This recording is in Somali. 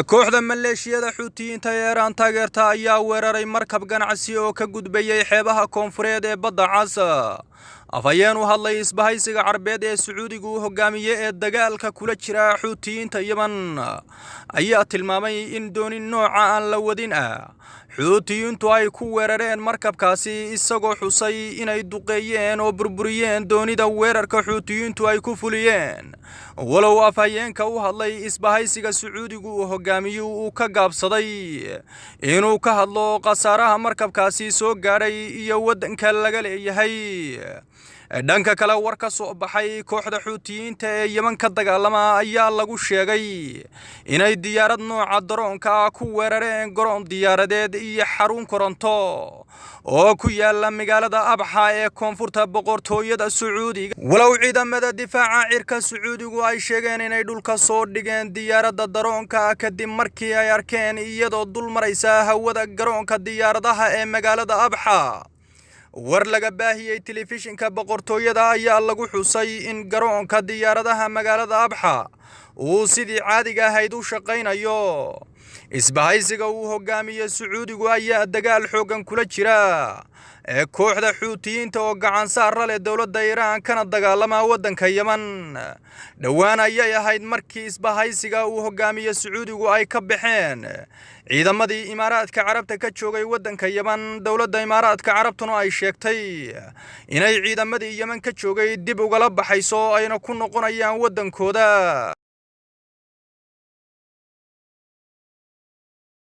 Kooxda maleeshiyada Xuutiyiinta ee Iiraan taageerta ayaa weeraray markab ganacsi oo ka gudbayay xeebaha koonfureed ee Badda Cas. Afhayeen u hadlay isbahaysiga Carbeed ee Sacuudigu u hogaamiye ee dagaalka kula jira Xuutiyiinta Yemen ayaa tilmaamay in dooni nooca aan la wadin ah Xuutiyiintu ay ku weerareen markabkaasi, isagoo xusay inay duqeeyeen oo burburiyeen doonida weerarka Xuutiyiintu ay ku fuliyeen, walow afhayeenka u hadlay isbahaysiga Sacuudigu uu hogaamiyo uu ka gaabsaday inuu ka hadlo khasaaraha markabkaasi soo gaadhay iyo waddanka laga leeyahay. Dhanka kale, war ka soo baxay kooxda Xuutiyiinta ee Yemen ka dagaalama ayaa lagu sheegay inay diyaarad nooca daroonka ah ku weerareen garoon diyaaradeed iyo xarun koronto oo ku yaala magaalada Abxa ee koonfurta Boqortooyada Sacuudiga, walow ciidamada difaaca cirka Sacuudigu ay sheegeen inay dhulka soo dhigeen diyaaradda daroonka ah kadib markii ay arkeen iyadoo dul maraysa hawada garoonka diyaaradaha ee magaalada Abxa. War laga baahiyey telefishinka boqortooyada ayaa lagu xusay in garoonka diyaaradaha magaalada Abxa uu sidii caadiga ahayd u shaqaynayo. Isbahaysiga uu hogaamiye Sacuudigu ayaa dagaal xooggan kula jira ee kooxda Xuutiyiinta oo gacan saar leh dowladda Iiraan kana dagaalama waddanka Yemen. Dhowaan ayay ahayd markii isbahaysiga uu hogaamiye Sacuudigu ay ka baxeen ciidamadii Imaaraadka Carabta ka joogay waddanka Yemen, dowladda Imaaraadka Carabtuna ay sheegtay inay ciidamadii Yemen ka joogay dib ugala baxayso, ayna ku noqonayaan waddankooda.